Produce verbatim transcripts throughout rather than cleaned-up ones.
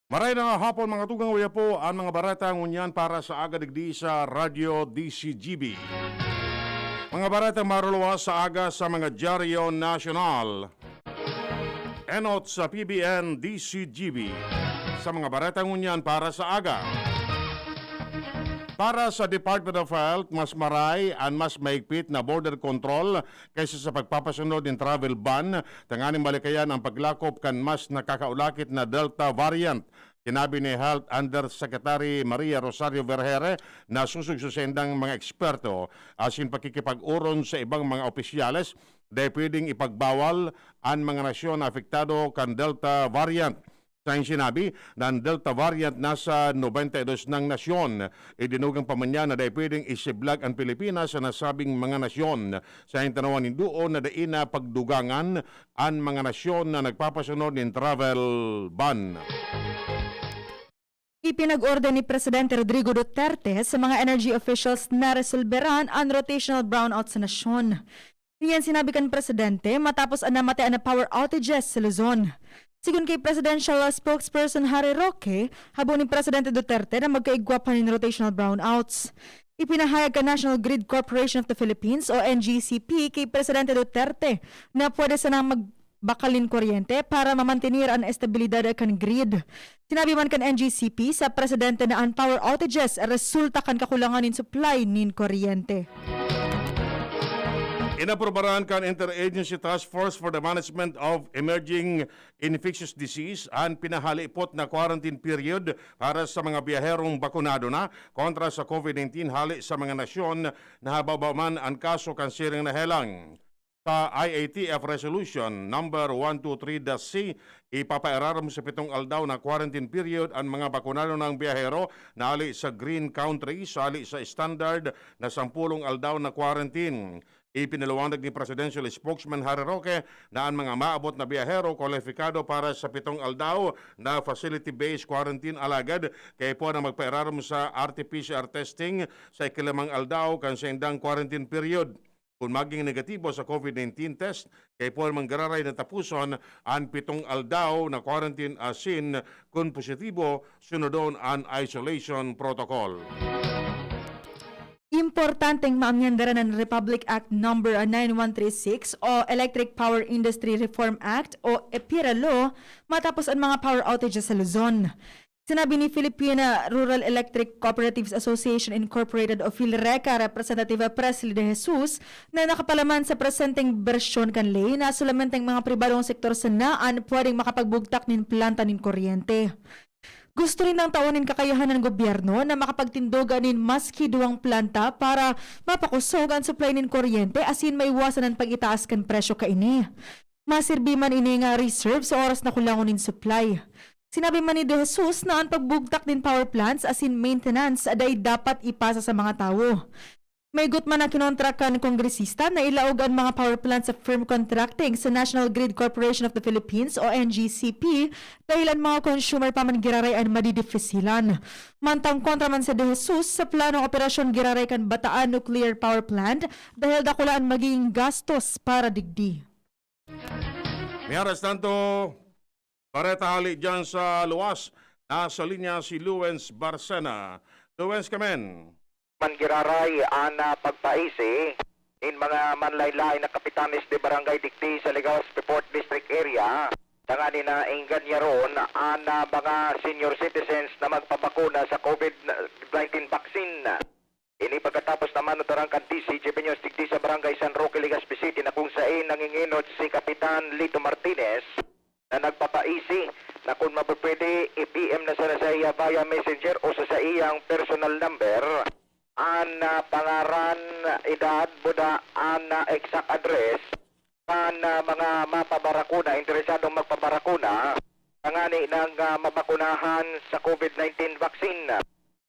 Maray na hapon, mga tugang, uya po an mga bareta ngunyan para sa aga digdi sa Radyo D C G B. Mga bareta maruluwas sa aga sa mga dyaryo nasyonal. Enot sa P B N D C G B. Sa mga bareta ngunyan para sa aga. Para sa Department of Health, mas maray an mas mahigpit na border control kaysa sa pagpapasunod nin travel ban, tanganing malikayan ang paglakop kan mas nakakaulakit na Delta variant. Sinabi ni Health Undersecretary Maria Rosario Vergeire na susog sa saindang mga eksperto asin pakikipag-oron sa ibang mga opisyales, dai pwedeng ipagbawal an mga nasyon na apektado kan Delta variant. Sa sinabi na an Delta variant nasa nobenta y dos nang nasyon, idinugang pa man niya na dai pwedeng isiblag an Pilipinas sa nasabing mga nasyon. Sa tanawan nin duon na dai na pagdugangan an mga nasyon na nagpapasunod nin travel ban. Ipinag-orden ni Presidente Rodrigo Duterte sa mga energy officials na resolberan an rotational brownout sa nasyon. Iyan sinabi kan Presidente matapos an namatian na power outages sa Luzon. Sigon ki Presidential Spokesperson Harry Roque, habo ni Presidente Duterte na magkaigwa pa nin rotational brownouts. Ipinahayag kan National Grid Corporation of the Philippines o N G C P ki Presidente Duterte na pwede sanang magbakal nin kuryente para mamantener an estabilidad kan grid. Sinabi man kan N G C P sa presidente na an power outages resulta kan kakulangan nin supply nin kuryente. Inaprubaran kan Interagency Task Force for the Management of Emerging Infectious Disease an pinahalipot na quarantine period para sa mga biyaherong bakunado na kontra sa COVID nineteen hali sa mga nasyon na hababaw man an kaso kan siring na helang. Sa I A T F Resolution Number one two three dash C, ipapairarom sa pitong aldaw na quarantine period an mga bakunado nang biyahero na hali sa green countries, hali sa standard na sampulong aldaw na quarantine. Ipinaliwanag ni Presidential Spokesman Harry Roque na an mga maabot na biyahero kwalipikado para sa pitong aldaw na facility-based quarantine, alagad kaipuhan na magpairarom sa R T P C R testing sa ikalimang aldaw kan saindang quarantine period. Kun maging negatibo sa COVID nineteen test, kaipuhan man giraray na tapuson an pitong aldaw na quarantine asin kun positibo, sunodon an isolation protocol. Importanteng maamyandaran an Republic Act Number nine one three six o Electric Power Industry Reform Act o EPIRA Law matapos an mga power outages sa Luzon. Sinabi ni Philippine Rural Electric Cooperatives Association Incorporated o PhilReCa Representative Presley De Jesus na nakapalaman sa presenteng bersyon kan ley na solamenteng mga pribadong sektor sana an pwedeng makapagbugtak nin planta nin kuryente. Gusto nindang taon nin kakayahan an gobyerno na makapagtindog nin maski duwang planta para mapakosog an supply nin kuryente asin maiwasan an pag-itaas kan presyo kaini. Masirbi man ini nga reserve sa oras na kulangon nin supply. Sinabi man ni De Jesus na an pagbugtak nin power plants asin maintenance dai dapat ipasa sa mga tawo. Maigot man na kinontra kan kongresista na ilaog an mga power plant sa firm contracting sa National Grid Corporation of the Philippines o N G C P dahil an mga consumer pa man giraray an madidifisilan. Mantang kontra man si De Jesus sa planong operasyon giraray kan Bataan Nuclear Power Plant dahil dakula an magiging gastos para digdi. Mientras tanto, bareta hali diyan sa luwas, nasa linya si Luens Barcena. Luens, kamen. Man giraray an, ah, pagpaisi nin mga manlaen-laen na kapitanes de barangay digdi sa Legazpi Port District Area, tanganing na engganyaron an, ah, mga senior citizens na magpabakuna sa COVID nineteen vaccine. Ini pagkatapos na manutaran kan D C G P News digdi sa Barangay San Roque, Legazpi City, na kung saen nangingenot si Kapitan Lito Martinez na nagpapaisi na kun mapupwede, i-P M na sana sa iya via messenger o sa saiyang personal number an, ah, pangaran, edad, buda, an, ah, exact address kan, ah, mga mapabarakuna, interesadong magpabarakuna, tangani nang, ah, mabakunahan sa COVID nineteen vaccine.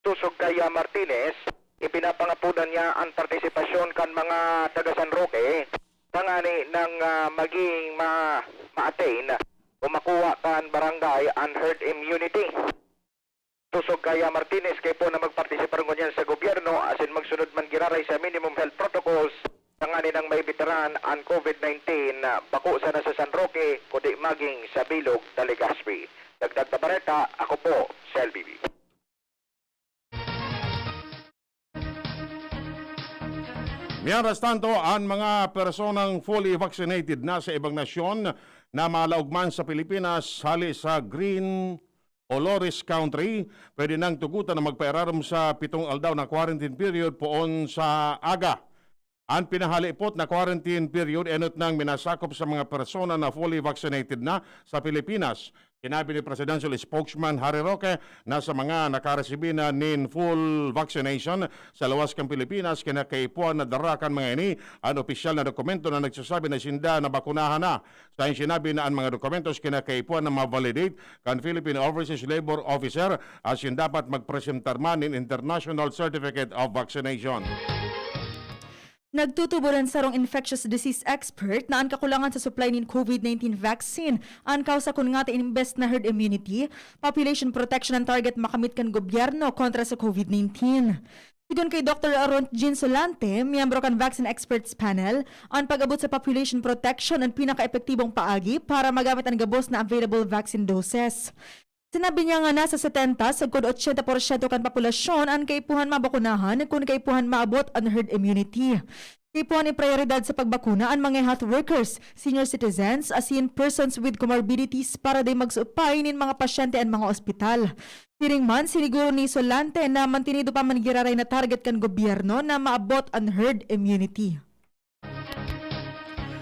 Sosog kay, ah, Martinez, ipinapangapodan niya an partisipasyon kan mga taga San Roque, tangani nang, ah, maging ma-, ma-attain o makuha kan barangay an herd immunity. Sosog kay, ah, Martinez, kaipuhan na magpartisipar ngunyan sa gobyerno asin magsunod man giraray sa minimum health protocols tanganing maibitaran an COVID nineteen, ah, bako sana sa San Roque, kundi maging sa bilog ta Legazpi. Dagdag na bareta, ako po, Sel Bibi. Mientras tanto, ang mga personang fully vaccinated na sa ibang nasyon na malaog man sa Pilipinas, hali sa green o low-risk country, pwede nang tugutan na magpairarom sa pitong aldaw na quarantine period poon sa aga. An pinahalipot na quarantine period enot nang minasakop sa mga persona na fully vaccinated na sa Pilipinas. Sinabi ni Presidential Spokesman Harry Roque na sa mga nakaresibi na nin full vaccination sa lawas kan Pilipinas, kinakaipuhan na dara kan mga ini an opisyal na dokumento na nagsasabi na sinda nabakunahan na. Sa sinabi na an mga dokumentos kinakaipuhan na ma-validate kan Philippine Overseas Labor Officer asin dapat magpresentar man nin International Certificate of Vaccination. Nagtutubo an sarong infectious disease expert na an kakulangan sa supply nin COVID nineteen vaccine an kausa kun ngata imbes na herd immunity, population protection an target makamit kan gobyerno kontra sa COVID nineteen. Sigon kay Doktor Aaron Jean Solante, miyembro kan Vaccine Experts Panel, an pag-abot sa population protection an pinakaepektibong paagi para magamit an gabos na available vaccine doses. Sinabi niya nga nasa setenta sagkod ochenta porsyento kan populasyon an kaipuhan mabakunahan kun kaipuhan maabot an herd immunity. Kaipuhan iprioridad sa pagbakuna an mga health workers, senior citizens, asin persons with comorbidities para dai magsuupay nin mga pasyente an mga ospital. Siring man, siniguro ni Solante na mantinido pa man giraray na target kan gobyerno na maabot an herd immunity.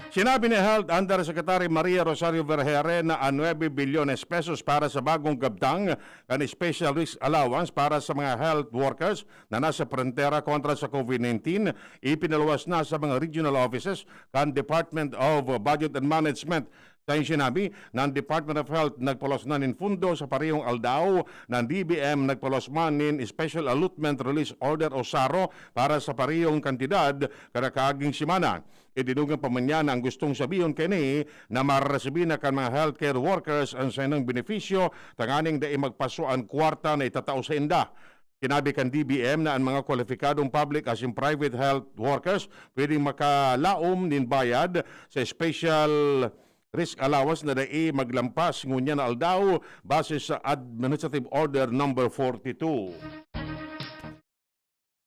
Sinabi ni Health Undersecretary Maria Rosario Vergeire na ang nuebe bilyones pesos para sa bagong kabtang kan special risk allowance para sa mga health workers na nasa frontera kontra sa COVID nineteen, ipinaluwas na sa mga regional offices kan Department of Budget and Management. Sa sinabi, ng Department of Health nagpaluwas na nin pundo sa parehong aldaw, ng D B M nagpaluwas man nin Special Allotment Release Order o saro para sa parehong kantidad kada kaaging semana. Idinugang pa man niya na ang gustong sabihon kaini na mararesibi na kan mga healthcare workers an saindang benepisyo tanganing dai magpaso an kwarta na itatao sainda. Sinabi kan D B M na an mga kwalipikadong public asin private health workers pwedeng makalaom nin bayad sa special risk allowance na dai maglampas ngunyan na aldaw base sa Administrative Order Number forty-two.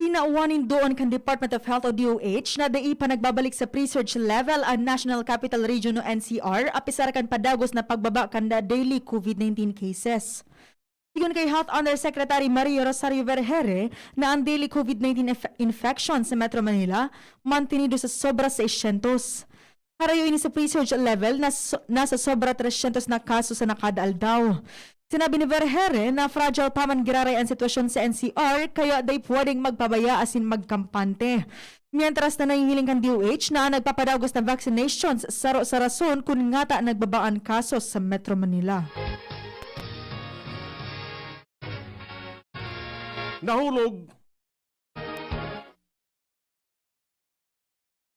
Tinawan nin duon kan Department of Health o D O H na dai pa nagbabalik sa pre-surge level an National Capital Region o N C R, apisar kan padagos na pagbaba kan daily COVID nineteen cases. Sigon kay Health Undersecretary Maria Rosario Vergeire na an daily COVID nineteen inf-, infection sa Metro Manila mantinido sa sobra seiscientos. Harayo ini sa pre-surge level na so-, nasa sobra trescientos na kaso sa nakada aldaw. Sinabi ni Vergeire na fragile pa man giraray an sitwasyon sa N C R, kaya dai pwedeng magpabaya asin magkampante. Mientras na nahihiling kan D O H na nagpapadagos na vaccinations saro sa rason kun ngata nagbaba an kaso sa Metro Manila. Nahulog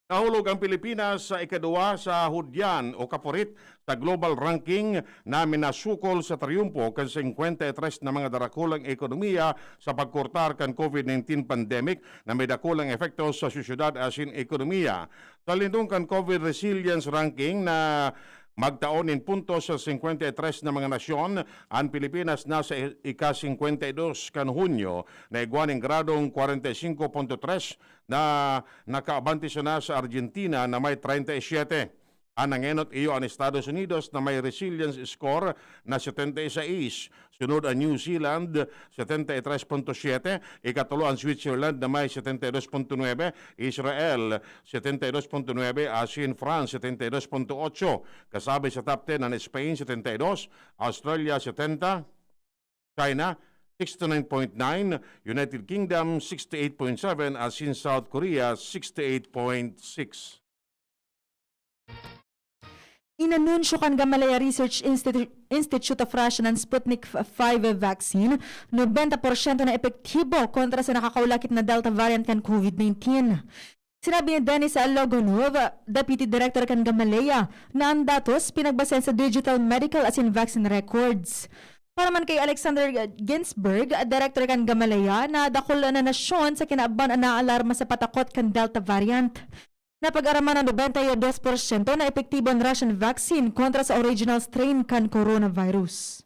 Nahulog ang Pilipinas sa ikaduwa sa hudyan o kapurit sa global ranking na minasukol sa triyumpo kan singkwenta y tres na mga darakulang ekonomiya sa pagkurtar kan COVID nineteen pandemic na may dakulang epekto sa sosyedad asin ekonomiya. Sa lindong kan COVID Resilience Ranking na magtao nin puntos sa singkwenta y tres na mga nasyon, an Pilipinas nasa i-, ika-singkwenta y dos kan Hunyo na igwa nin gradong kwarenta y singko punto tres na nakaabante sana sa Argentina na may treinta y siete. An nangenot iyo an Estados Unidos na may resilience score na setenta y seis. Sunod an New Zealand, setenta y tres punto siete. Ikatulo an Switzerland na may setenta y dos punto nuebe, Israel, setenta y dos punto nuebe, asin France, setenta y dos punto otso. Kasabi sa top ten an Spain, setenta y dos, Australia, setenta, China, sixty-nine point nine, United Kingdom, sixty-eight point seven, asin South Korea, sixty-eight point six. Inanunsyo kan Gamaleya Research Institu-, Institute of Russia na an Sputnik five vaccine, nobenta porsyento na epektibo kontra sa nakakaulakit na Delta variant kan COVID nineteen. Sinabi ni Denis Logunov, Deputy Director kan Gamaleya, na an datos pinagbasehan sa digital medical asin vaccine records. Para man kay Alexander Ginsberg, Director kan Gamaleya, na dakul na nasyon sa kinaban an naalarma sa patakot kan Delta variant. Napag-araman na nobenta y dos porsyento na epektibo an Russian vaccine kontra sa original strain kan coronavirus.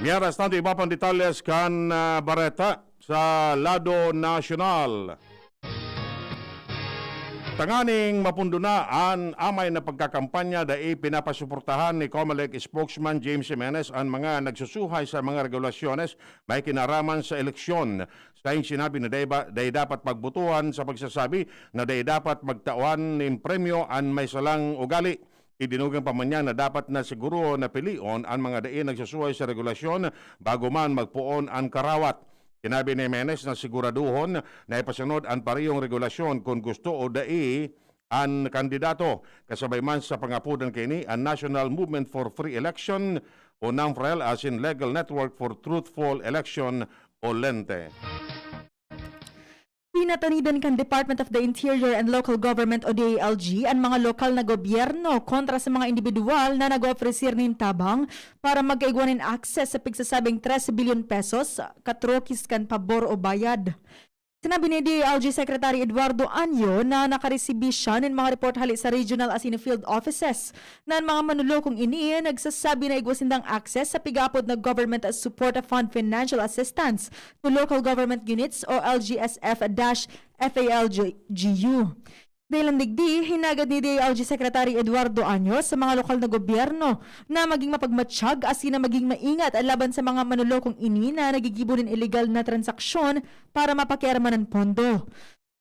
Mientras tanto, iba pang detalles kan, ah, bareta sa lado nasyonal. Tanganing mapundo na an amay na pagkakampanya, dai pinapasuportahan ni Comelec spokesman James Jimenez an mga nagsusuhay sa mga regulasyones may kinaraman sa eleksyon. Saing sinabi na dai, ba, dai dapat pagbutuhan sa pagsasabi na dai dapat magtawan nin premyo an may salang ugali. Idinugang pa man niya na dapat na siguro na pilion an mga dai nagsusuhay sa regulasyon bago man magpoon an karawat. Sinabi ni Jimenez na siguraduhon na ipasunod an parehong regulasyon kun gusto o dai an kandidato. Kasabay man sa pangapodan kaini, an National Movement for Free Election o NAMFREL asin Legal Network for Truthful Election o LENTE. Pinatanidan kan Department of the Interior and Local Government o D I L G an mga lokal na gobyerno kontra sa mga indibidwal na nag-oofreser nin tabang para magkaigwa nin access sa pigsasabing tres bilyon pesos, katrokis kan pabor o bayad. Sinabi ni D I L G Secretary Eduardo Anyo na nakaresibi siya nin mga report hali sa regional asin field offices na an mga manlolokong ini nagsasabi na igwa sindang access sa pigaapod na Government Support Fund Financial Assistance to Local Government Units o L G S F dash F A L G U. Dahil ang digdi, hinagad ni D I L G Secretary Eduardo Anyo sa mga lokal na gobyerno na maging mapagmatsyag asin na maging maingat laban sa mga manlolokong ini na nagigibo nin iligal na transaksyon para mapakiaraman an pondo.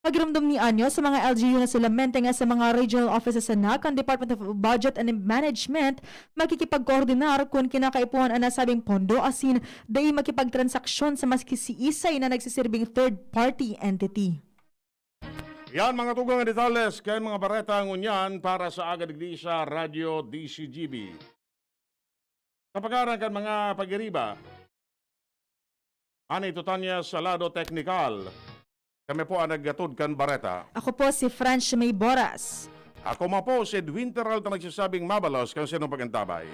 Pagiromdom ni Anyo sa mga L G U na solamente nga sa mga regional offices sana kan Department of Budget and Management makikipagkoordinar kun kinakaipuhan an nasabing pondo asin dai makipagtransaksyon sa maski siisay na nagsisirbing third-party entity. Yan, mga tugang na detalles kan mga bareta ngunyan para sa aga digdi sa Radyo D C G B. Sa pagkaran kan mga pagiriba, Ana ito tanya sa lado teknikal. Kami po ang naggatod kan bareta. Ako po si French May Boras. Ako man po si Edwin Terralta, nagsasabing mabalos kan sinong pag-antabay.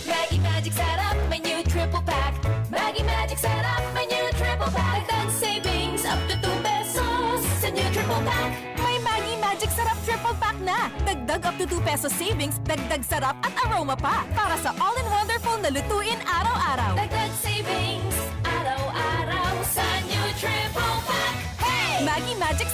Maggie Magic Sarap, may new triple pack. Maggie Magic Sarap, may new triple pack. Dagdag savings up to two pesos sa new triple pack. May Maggie Magic Sarap triple pack na. Dagdag up to two pesos savings, dagdag sarap at aroma pa. Para sa all-in-wonderful na lutuin araw-araw. Dagdag savings, araw-araw sa new triple pack. Hey! Maggie Magic